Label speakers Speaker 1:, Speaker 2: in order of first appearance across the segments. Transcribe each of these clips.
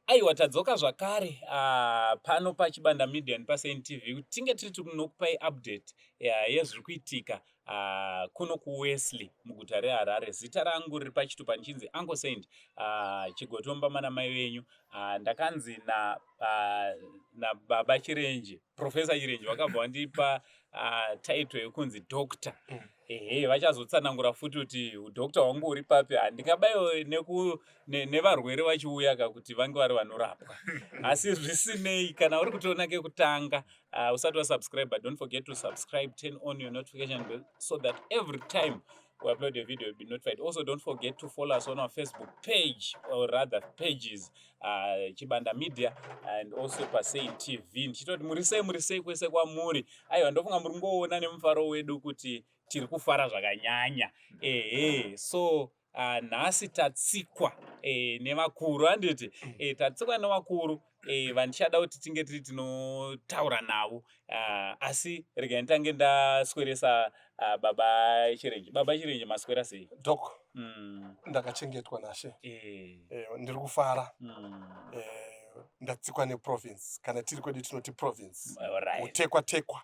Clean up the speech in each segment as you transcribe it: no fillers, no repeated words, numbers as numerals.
Speaker 1: Aiwa, tadzoka zvakare pano paChibanda Media nepaSaint TV kuti tinge tiri tinokupai update yezviri kuitika kuno kuWesley muguta reHarare. Zita rangu riri pachitupa ndichinzi Uncle Saint Chigotomba mana mai venyu. Ndakanzi na baba Chirenje, Professor Chirenje, vakabva vandipa title yekunzi Doctor. Ehe, vachazotsanangura futi kuti udoctor hwangu uri papi. Handingabayiwe nevarwere vachiuya ka kuti vange vari vanorapwa. Asi zvisinei, kana uri kutoona kekutanga, usati wasubscribe, don't forget to subscribe, turn on your notification bell so that every time we upload a video, you'll be notified. Also, don't forget to follow us on our Facebook page, or rather pages, Chibanda Media and also paSaint TV. Ndichitoti muri sei, muri sei kwese kwamuri? Aiwa, ndofunga muri kungoona nemufaro wedu kuti tiri kufara zvakanyanya. Ehe, so nhasi tatsikwa nevakuru, handiti? Tatsikwa nevakuru vandichada kuti tinge tiri tinotaura navo, asi regai nditange ndasweresa baba Chirenje. Baba Chirenje, maswera sei?
Speaker 2: Doc, ndakachengetwa nashe. Ndiri kufara. Ndatsikwa neprovince. Kana tiri kwedu tinoti province. Utekwa tekwa.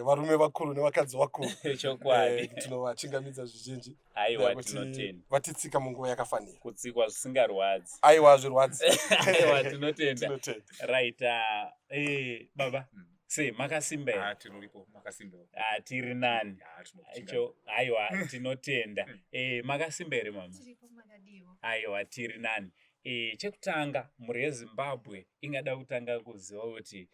Speaker 2: Varume vakuru nevakadzi vakuru.
Speaker 1: Chokwadi.
Speaker 2: Tinovachingamidza zvizhinji.
Speaker 1: Aiwa,
Speaker 2: nekuti
Speaker 1: tinotenda.
Speaker 2: Vatitsika munguva yakafanira.
Speaker 1: Kutsikwa zvisingarwadzi.
Speaker 2: Aiwa, zvirwadzi.
Speaker 1: Aiwa, tinotenda.
Speaker 2: Tinotenda.
Speaker 1: Right, baba, sei, makasimba here?
Speaker 3: Ah, tiripo, makasimbawo?
Speaker 1: Ah, tiri nani.
Speaker 3: Ah, tinokuchingamidza.
Speaker 1: Icho, aiwa, tinotenda. Makasimba here, mama?
Speaker 4: Tiripo, makadiwo?
Speaker 1: Aiwa, tiri nani. Chekutanga, mhuri yeZimbabwe ingada kutanga kuziva kuti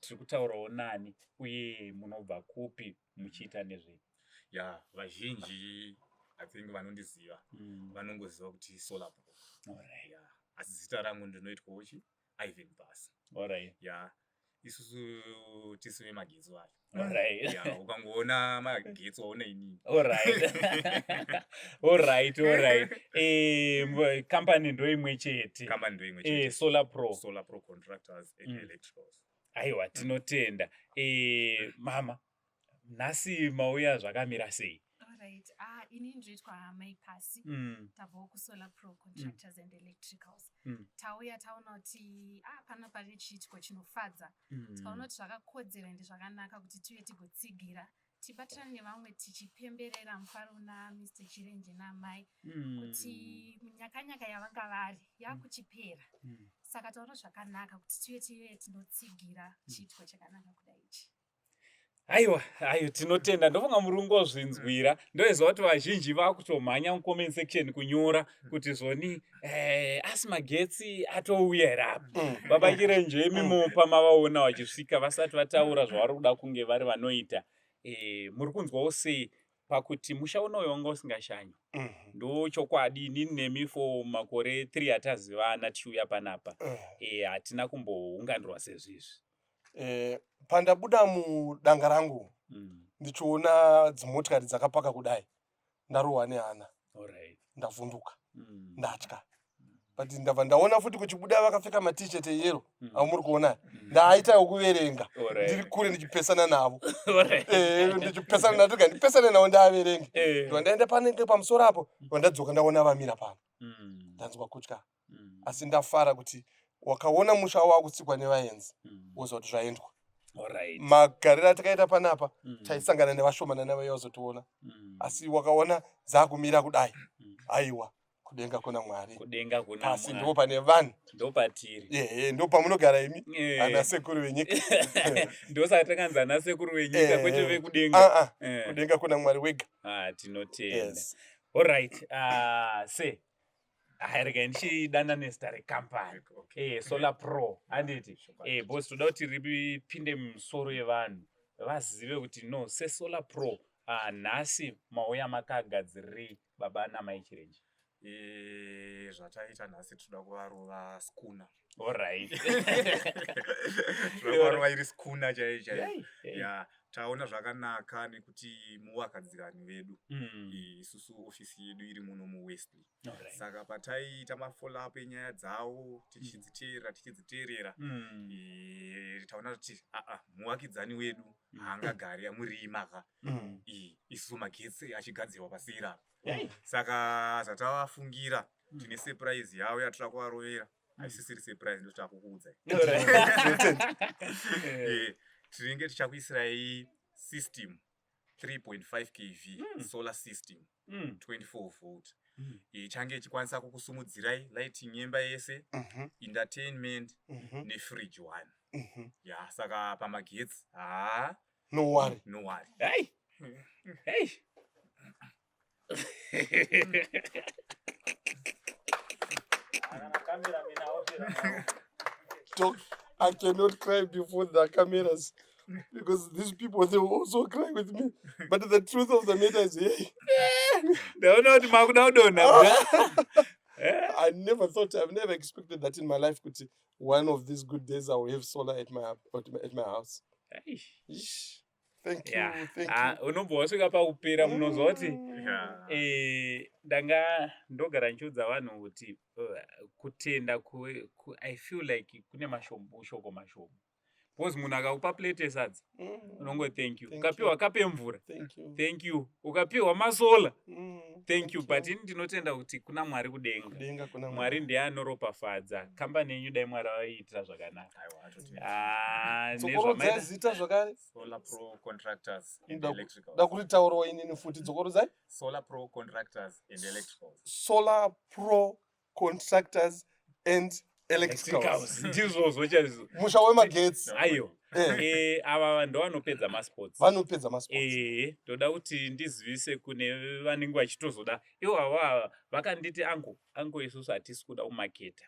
Speaker 1: tiri kutaurawo nani uye munobva kupi, muchiita nezvei?
Speaker 3: Ya, vazhinji, I think vanondiziva vanongoziva kuti Solar Pro. Ya, asi zita rangu ndinoitwawo chi Ivan Bas. Ya, isusu tisu vemagetsi vacho. Ya, ukangoona magetsi waona inini.
Speaker 1: Alright. Company ndo imwe chete?
Speaker 3: Kambani ndo imwe chete.
Speaker 1: Solar Pro.
Speaker 3: Solar Pro Contractors and Electricals.
Speaker 1: Aiwa, tinotenda. Mama, nhasi mauya zvakamira sei?
Speaker 4: Alright, ini ndinoitwa Mai Pasi. Tabvawo kuSolar Pro Contractors and Electricals. Tauya taona kuti pana pane chiitiko chinofadza. Tikaona kuti zvakakodzera ende zvakanaka kuti tive tigotsigira, tibatirane nevamwe tichipemberera mufaro naMr Chirenje naamai kuti nyakanyaka yavanga vari yakuchipera. Saka taona zvakanaka kuti tive tinotsigira chiitiko chakanaka kudai ichi.
Speaker 1: Aiwa, ayo, tinotenda. Ndofunga muri kungozvinzwira. Ndoziva kuti vazhinji vakutomhanya mucomment section kunyora kuti zvoni, asi magetsi atouya here apa? Baba Chirenje, imimo pamavaona vachisvika, vasati vataura zvavari kuda kunge vari vanoita, muri kunzwawo sei pakuti musha unoyu wanga usingashanywi? Ndo chokwadi, inini nemi for makore 3 atazivana tichiuya panapa, hatina kumbounganirwa sezvizvi.
Speaker 2: Pandabuda mudanga rangu ndichiona dzimotikari dzakapaka kudai, ndarohwa nehana. Ndavhunduka, ndatya, but ndabva ndaona futi kuchibuda vakapfeka maT-shirt eyellow amuri kuona. Ndaaita wekuverenga ndiri kure ndichipesana navo. Ndichipesana, ndatoga ndipesane navo, ndaaverenge. Ndobva ndaenda panenge pamusoro apo, ndobva ndadzoka, ndaona vamira pano. Ndanzwa kutya, asi ndafara kuti wakaona musha wakutsikwa nevaenzi, woziva kuti zvaendwa. Magariro atakaita panapa, taisangana nevashomana vaiva vazotiona, asi wakaona dzakumira kudai, aiwa, kudenga kuna Mwari.
Speaker 1: Kudenga kuna
Speaker 2: Pasi
Speaker 1: Mwari.
Speaker 2: ndo pane vanhu.
Speaker 1: Ndo patiri.
Speaker 2: Ehe, ndo pamunogara imi, ana sekuru venyika.
Speaker 1: Ndosaka takanzi ana sekuru venyika, kwete vekudenga.
Speaker 2: Ah, ah, kudenga kuna Mwari wega.
Speaker 1: Ah, tinotenda.
Speaker 2: Yes.
Speaker 1: Alright, se hai, regai ndichidana nezita rekampani. Solar Pro, handiti? Because toda kuti ripinde mumusoro yevanhu, vazive kuti no, seSolar Pro, nhasi mauya makagadzirirei baba namai Chirenje?
Speaker 3: Zvataita nhasi, tinoda kuvarova skuna. Tinoda kuvarova iri skuna chaiyo chaiyo. Ya, taona zvakanaka nekuti muvakadzirani vedu. Isusu ofisi yedu iri muno muWesley. Saka pataiita mafollow up enyaya dzavo, tichidziteerera, tichidziteerera, taona kuti aa, muvakidzani wedu haangagari murima ka, isusu magetsi achigadzirwa pasira. Saka zvatavafungira. Tine surprise yavo yatira kuvarovera. Haisisiri surprise, ndo takukuudzai. Tinenge tichakuisirai system 3.5 kV solar system, 24 volt, ichange ichikwanisa kukusumudzirai lighting yemba yese, entertainment nefridge one. Ya, saka pamagetsi haa,
Speaker 2: No worry.
Speaker 3: No worry.
Speaker 1: Hey. Hey.
Speaker 2: Talk. I cannot cry before the cameras because these people, they will also cry with me. But the truth of the matter is, hey,
Speaker 1: Ndaona kuti makuda kudonha.
Speaker 2: I never thought, I've never expected that in my life. Kuti one of these good days I will have solar at my house. Ish. Thank you, thank
Speaker 1: Ah,
Speaker 2: you.
Speaker 1: Unobva wasvika pakupera, munonzwa kuti ndanga ndogara ndichiudza vanhu kuti kutenda I feel like kune mashoko mashoma, because munhu akakupa plate yesadza, unongo thank you.
Speaker 2: Thank
Speaker 1: Ukapiwa
Speaker 2: you.
Speaker 1: kapu yemvura,
Speaker 2: Thank you.
Speaker 1: thank you. Ukapiwa masola, thank you.
Speaker 2: Thank
Speaker 1: But
Speaker 2: you.
Speaker 1: ini ndinotenda kuti kuna Mwari kudenga.
Speaker 2: Kudenga kuna
Speaker 1: Mwari ndiye anoropafadza kambani yenyu. Dai Mwari vaiitira zvakanaka.
Speaker 3: Aiwa, atotenda.
Speaker 1: Ah,
Speaker 2: Dzokorodzai zita zvakare.
Speaker 3: Solar Pro Contractors and Electricals.
Speaker 2: Da kuritaurawo inini futi, dzokorodzai.
Speaker 3: Solar Pro Contractors and Electricals.
Speaker 2: Solar Pro Contractors and Electricals.
Speaker 1: Electricals. Ndizvozvo chaizvo.
Speaker 2: Musha wemagetsi.
Speaker 1: Aiwa. Ava ndo vanopedza masports.
Speaker 2: Vanopedza masports.
Speaker 1: Ndoda kuti ndizivise kune vanenge vachitozoda ivo ava. Vakanditi, "Angu, angu, isusu hatisi kuda kumaketa."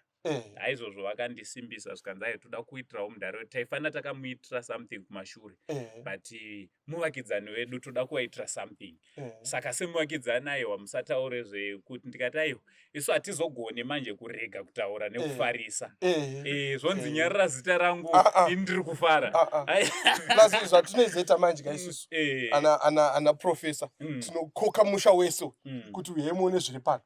Speaker 1: Aizvozvo vakandisimbisa, zvikanzi, "Aiwa, toda kuitirawo mudhara, taifanira takamuitira something kumashure, but muvakidzani wedu toda kuvaitira something." Saka semuvakidzani, aiwa, musataure zvekuti. Ndikati, "Aiwa, isu hatizogoni manje kurega kutaura nekufarisa." Zvonzi, "Nyarara zita rangu."
Speaker 2: Ah, ah.
Speaker 1: Ini ndiri kufara.
Speaker 2: Ah, ah. Plus zvatinozoita manje ka isusu, ana professor, tinokoka musha wese kuti uyai muone zviri pano.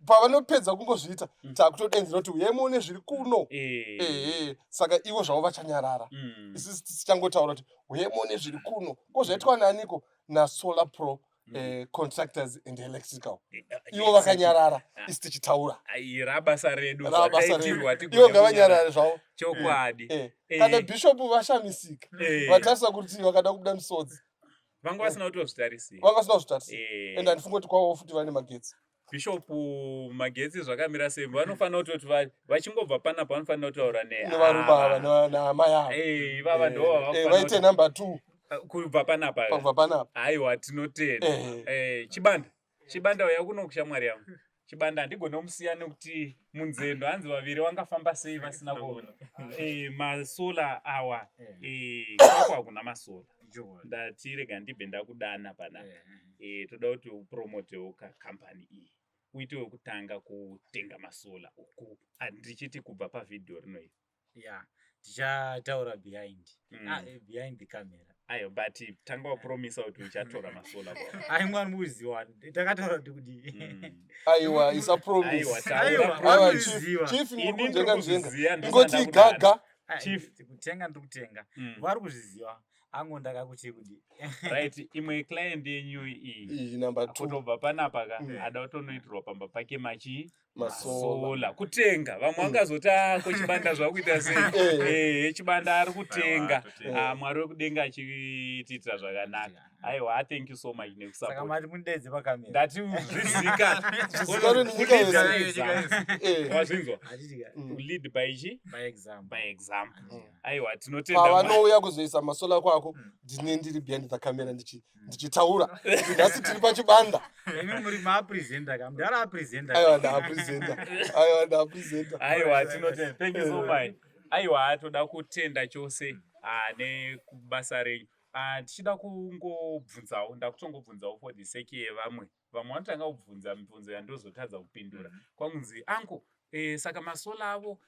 Speaker 2: Pavanopedza kungozviita, takutodenzera kuti uyai muone zviri kuno. Saka ivo zvavo vachanyarara, isusu tichangotaura kuti uyai muone zviri kuno. Ko zvaitwa naniko? NaSolar Pro Contractors and Electrical. Ivo vakanyarara, isi tichitaura.
Speaker 1: Ai, rabasa redu.
Speaker 2: Rabasa redu.
Speaker 1: Zvataitirwa
Speaker 2: Ivo
Speaker 1: tigone
Speaker 2: ngavanyarare zvavo.
Speaker 1: Chokwadi.
Speaker 2: Kana bhishopu vashamisika, vatarisa kuti vakada kubuda misodzi.
Speaker 1: Vanga vasina kutozvitarisira.
Speaker 2: Vanga vasina kuzvitarisira. Ende handifungi kuti kwavo futi vane magetsi.
Speaker 1: Bhishopu, magetsi zvakamira sei? Vanofanira kutoti vachingobva panapa vanofanira kutaura
Speaker 2: nevarume ava, naamai ava.
Speaker 1: Ivava ndo
Speaker 2: Vaite number two.
Speaker 1: Kubva panapa.
Speaker 2: Kubva panapa.
Speaker 1: Aiwa, tinotenda. Chibanda, Chibanda, uya kuno kushamwari yangu Chibanda. Handigone kumusiya nekuti munzendo hanzi vaviri vangafamba sei vasina kuona masola awa? Kwako hakuna masola. Ndati rega ndibve ndakudana panapa. Toda kuti upromotewo kakambani iyi, uite wekutanga kutenga masola uku. Ah, ndichiti kubva pavhidhiyo rino iri.
Speaker 5: Ya, tichataura behind ah, behind the camera.
Speaker 1: Ayo, but tanga wapromisa kuti uchatora masola kwako.
Speaker 5: Ai, mwari muziwa, takataura kuti kudii?
Speaker 2: Aiwa, isa promise.
Speaker 1: Aiwa, taura.
Speaker 5: Aiwa,
Speaker 2: Aiwa,
Speaker 5: Vanoziva.
Speaker 2: chief, muri
Speaker 1: Ini
Speaker 2: kunzvenga
Speaker 1: ndiri
Speaker 2: nzvenga.
Speaker 1: kuzviziva,
Speaker 2: Ingoti
Speaker 1: ndisina kudana.
Speaker 2: gaga.
Speaker 5: Ai,
Speaker 1: Chief.
Speaker 5: Kutenga ndiri kutenga. Vari kuzviziva angu, ndakakuti kudii?
Speaker 1: Right, imwe client yenyu iyi.
Speaker 2: Iyi number two.
Speaker 1: Kutobva panapa ka, ada kutonoitirwa pamba pake machi
Speaker 2: Masola.
Speaker 1: masola, kutenga. Vamwe vangazoti, "Ah, ko Chibanda zvakuita sei?" Chibanda ari kutenga.
Speaker 3: Aiwa, totenga.
Speaker 1: Ah, Mwari wekudenga achitiitira zvakanaka. Aiwa, thank you so much
Speaker 5: Saka
Speaker 1: nekusupport.
Speaker 5: mati mundaidze pakamera.
Speaker 1: Ndati zvizika.
Speaker 2: Zvizikanwe nenyika yese.
Speaker 1: Wazvinzwa?
Speaker 5: Hatiti
Speaker 1: Lead by chi?
Speaker 5: By example.
Speaker 1: By example. Aiwa, tinotenda Mwari.
Speaker 2: Pavanouya kuzoisa masola kwako, ndine ndiri behind the camera ndichitaura kuti nhasi tiri paChibanda.
Speaker 5: Imi muri maapresenter ka, mudara apresenter.
Speaker 2: Aiwa, ndaapresenter. Aiwa, ndaapresenter.
Speaker 1: Aiwa, tinotenda, thank you so much. Aiwa, toda kutenda chose, ah, nekubasa renyu. Ah, tichida kungobvunzawo, ndakutongobvunzawo for the sake yevamwe. Vamwe vanotanga kubvunza mibvunzo yandozotadza kupindura. Kwanzi, "Angu, saka masola avo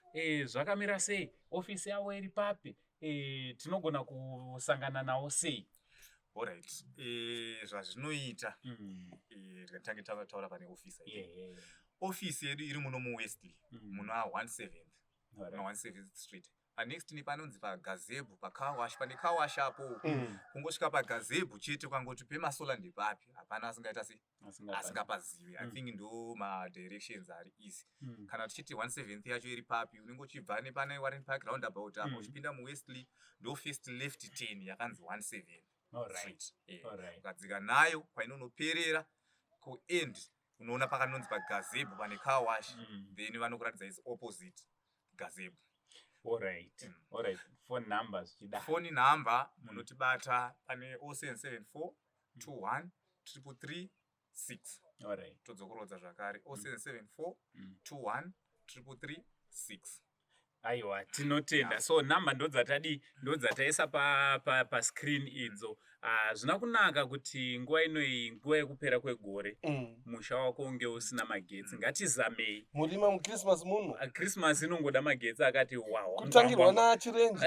Speaker 1: zvakamira sei? Ofisi yavo iri papi? Tinogona kusangana nawo sei?"
Speaker 3: Alright, zvazvinoita, tikatange taura pane ofisi. Ofisi yedu iri muno muWestley, muna 17th, muna 17th Street. Panext nepanonzi pagazebhu pacarwash, pane carwash apo. Kungosvika pagazebhu chete ukangoti pemasola ndepapi, hapana asingaita sei asingapazivi. I think ndo madirections ari easy. Kana tichiti 17th yacho iri papi, unenge uchibva nepane Warren Park roundabout apo, uchipinda muWestlea, ndo first left 10 yakanzi 17 Street. Ukadzika nayo kwainonoperera kuend, unoona pakanonzi pagazebo pane car wash. Then vanokuratidza is opposite gazebo.
Speaker 1: Alright. Alright, phone number zvichida.
Speaker 3: Phone number, munotibata pane 0774 21 333 6. Todzokorodza zvakare, 0774 21 333 6.
Speaker 1: Aiwa, tinotenda. So nhamba ndodzatadi, ndodzataisa pascreen pa, pa idzo. Hazvina kunaka kuti nguva inoyi, nguva yekupera kwegore, musha wako unge usina magetsi. Ngatizamei.
Speaker 2: Murima muChristmas muno.
Speaker 1: Christmas inongoda magetsi akati wawa.
Speaker 2: Kutangirwa naChirenje.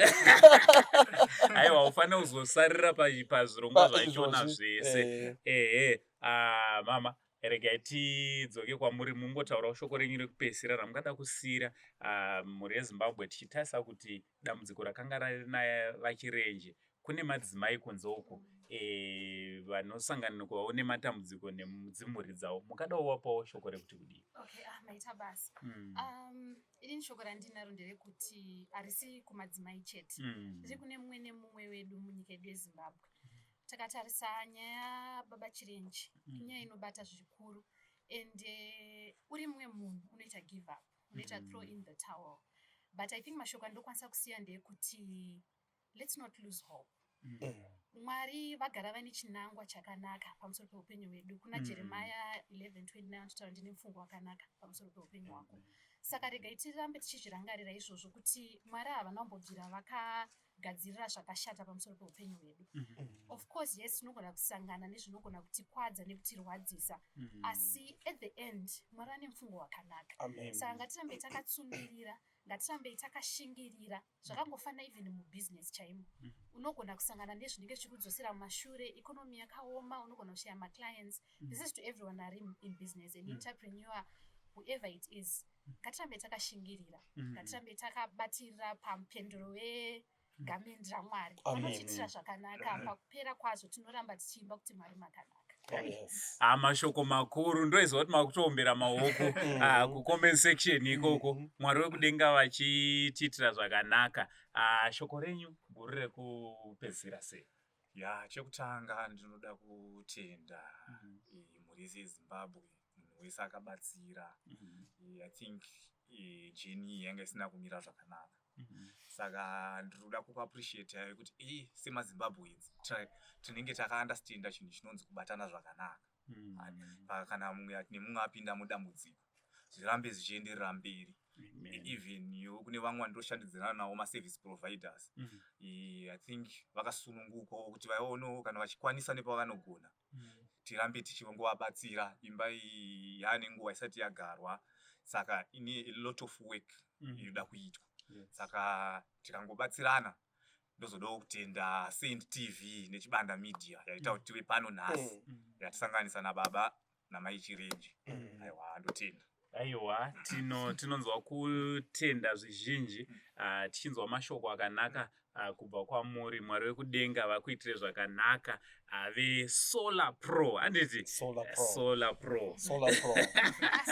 Speaker 1: Aiwa, ufanira kuzosarira pazvirongwa zvachona zvese. Ehe. Mama, regai tidzoke kwamuri, mungotaurawo shoko renyu rekupedzisira ramungada kusiyira mhuri yeZimbabwe, tichitarisa kuti dambudziko rakanga rina vaChirenje kune madzimai kunze uko vanosanganikwawo nematambudziko nedzimhuri dzavo. Mungadawo wapawo shoko rekuti kudii?
Speaker 4: Okay, maita basa. Inini shoko randinaro nderekuti harisi kumadzimai chete, riri kune mumwe nemumwe wedu munyika yedu yeZimbabwe. Takatarisa nyaya yababa Chirenje, inyaya inobata zvikuru, and uri mumwe munhu unoita give up, unoita throw in the towel, but I think mashoko andokwanisa kusiya ndeyekuti let's not lose hope. Mwari vagara vane chinangwa chakanaka pamusoro peupenyu hwedu. Kuna Jeremaya 11:29 anotaura, "Ndine mufungo wakanaka pamusoro peupenyu hwako." Saka regai tirambe tichizvirangarira izvozvo, kuti Mwari havana kumbobvira vakagadzirira zvakashata pamusoro peupenyu hwedu. Of course, yes, tinogona kusangana nezvinogona kutikwadza nekutirwadzisa, asi at the end Mwari ane mufungo wakanaka.
Speaker 2: Amen.
Speaker 4: Saka ngatirambe takatsungirira, ngatirambei takashingirira. Zvakangofanana even mubusiness chaimo, unogona kusangana nezvinenge zvichikudzosera mumashure, economy yakaoma, unogona kushaya maclients. This is to everyone ari in business and entrepreneur, whoever it is. Ngatirambe takashingirira, ngatirambe takabatirira pamupendero wegamendi raMwari.
Speaker 2: Amen.
Speaker 4: Vanotiitira zvakanaka. Pakupera kwazvo tinoramba tichiimba kuti Mwari makanaka.
Speaker 2: Oh, yes.
Speaker 1: Ah, mashoko makuru. Ndoiziva kuti makutoombera maoko kucomment section ikoko. Mwari wekudenga vachitiitira zvakanaka. Shoko renyu guru rekupedzisira sei?
Speaker 3: Ya, chekutanga ndinoda kutenda mhuri yese yeZimbabwe, munhu wese akabatsira. I think journey yanga isina kumira zvakanaka, saka ndinoda kukuappreciate kuti semaZimbabweans tinenge takaunderstanda chinhu chinonzi kubatana zvakanaka. Kana mumwe nemumwe apinda mudambudziko, zvirambe zvichienderera mberi.
Speaker 1: Amen.
Speaker 3: Even yo kune vamwe vandoshandidzirana navo, maservice providers, I think vakasunungukawo kuti vaonewo kana vachikwanisa nepavanogona, tirambe tichingovabatsira. Imba iyi yaane nguva isati yagarwa, saka ine a lot of work inoda kuitwa. Saka tikangobatsirana. Ndozodawo kutenda Saint TV neChibanda Media yaita kuti tive pano nhasi, yatisanganisa nababa namai Chirenje. Aiwa, ndotenda.
Speaker 1: Aiwa, tinonzwa kutenda zvizhinji, tichinzwa mashoko akanaka kubva kwamuri. Mwari wekudenga vakuitire zvakanaka, veSolar Pro, handiti?
Speaker 2: Solar Pro.
Speaker 1: Solar Pro.
Speaker 2: Solar Pro.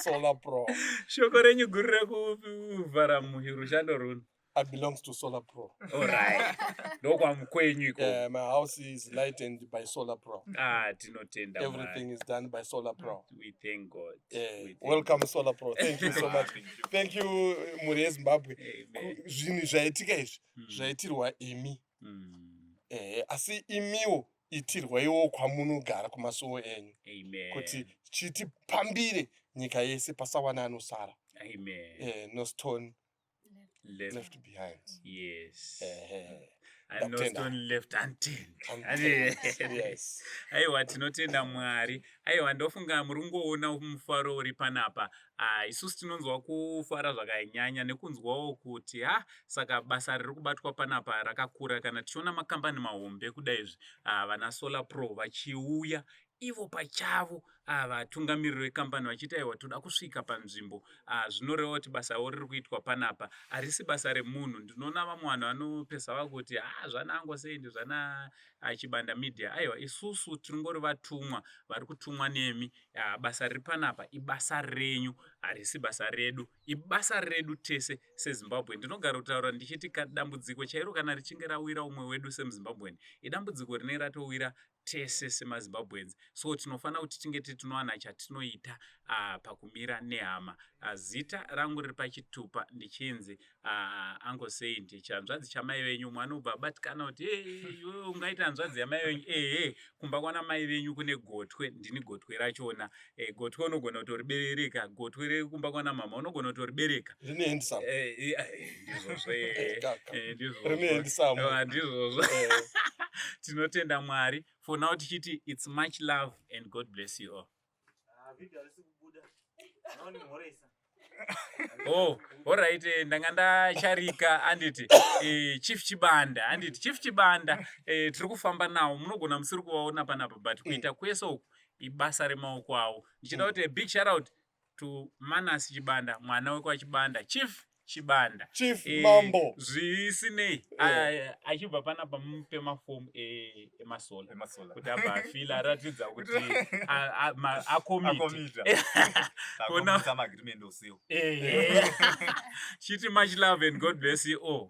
Speaker 2: Solar Pro.
Speaker 1: Shoko renyu guru rekuvhara rushando runo.
Speaker 2: I belongs to Solar Pro.
Speaker 1: Alright, ndokwamukwenyu ikoko.
Speaker 2: Yeah, my house is lightened by Solar Pro.
Speaker 1: Ah, tinotenda Mwari.
Speaker 2: Everything is done by Solar Pro.
Speaker 1: We thank God.
Speaker 2: Yeah.
Speaker 1: We thank
Speaker 2: Welcome, Solar Pro. Thank you so much.
Speaker 3: Thank you.
Speaker 2: Thank you, mhuri yeZimbabwe.
Speaker 1: Amen.
Speaker 2: Zvinhu zvaitika izvi zvaitirwa imi. Asi imiwo itirwaiwo kwamunogara, kumasuo enyu,
Speaker 1: Amen.
Speaker 2: kuti chitipambire nyika yese, pasawana anosara.
Speaker 1: Amen.
Speaker 2: No stone
Speaker 1: left,
Speaker 2: left behind.
Speaker 1: Yes.
Speaker 2: Ehe.
Speaker 1: And no
Speaker 2: Ndakutenda.
Speaker 1: stone left unturned.
Speaker 2: Unturned. Yes.
Speaker 1: Aiwa, tinotenda Mwari. Aiwa, ndofunga muri kungoona mufaro uri panapa. Isusu tinonzwa kufara zvakanyanya nekunzwawo kuti ha, saka basa riri kubatwa panapa rakakura. Kana tichiona makambani mahombe kudai izvi, vana Solar Pro vachiuya ivo pachavo. Vatungamiriri vekambani vachiti aiwa toda kusvika panzvimbo. Zvinoreva kuti basawo riri kuitwa panapa harisi basa remunhu. Ndinoona vamwe vanhu vanopesa vakuti ha zvana ango sei ndizvana Chibanda Media. Aiwa isusu tiringori vatumwa vari kutumwa nemi. Basa riri panapa ibasa renyu harisi basa redu. Ibasa redu tese seZimbabwe. Ndinogara kutaura ndichiti dambudziko chairo kana richinge rawira umwe wedu semuZimbabwean idambudziko rinenge ratowira tese semaZimbabweans. So tinofanira kuti tinge tinowana chatinoita pakumira nehama. Zita rangu riri pachitupa ndichinzi Uncle Saint, chanzvadzi chamai venyu. Umwe anobva abatikana kuti iwewe ungaita hanzvadzi yamai venyu. Ehe, kumba kwana mai venyu kune gotwe, ndini gotwe rachona. Gotwe unogona kutoribereka, gotwe rekumba kwana mama unogona kutoribereka.
Speaker 2: Rine handsome.
Speaker 1: Ndizvozvo, ndizvozvo.
Speaker 2: Rine handsome.
Speaker 1: Ndizvozvo. Tinotenda Mwari. For now tichiti it's much love and God bless you all. Oh, alright, ndanga ndacharika anditi Chief Chibanda, anditi Chief Chibanda, tiri kufamba nawo, munogona musiri kuvaona panapa but kuita kwese uku ibasa remaoko avo. Ndichida kuti a big shout out to Manas Chibanda, mwana wekwaChibanda, Chief Chibanda.
Speaker 2: Chief Mambo.
Speaker 1: Zvisinei, achibva panapa mupe mafomu emasola.
Speaker 3: Emasola.
Speaker 1: Kuti abva afila aratidza kuti akomita.
Speaker 3: Akomita. Akomita maagreement osiwo.
Speaker 1: Chiti much love and God bless you all.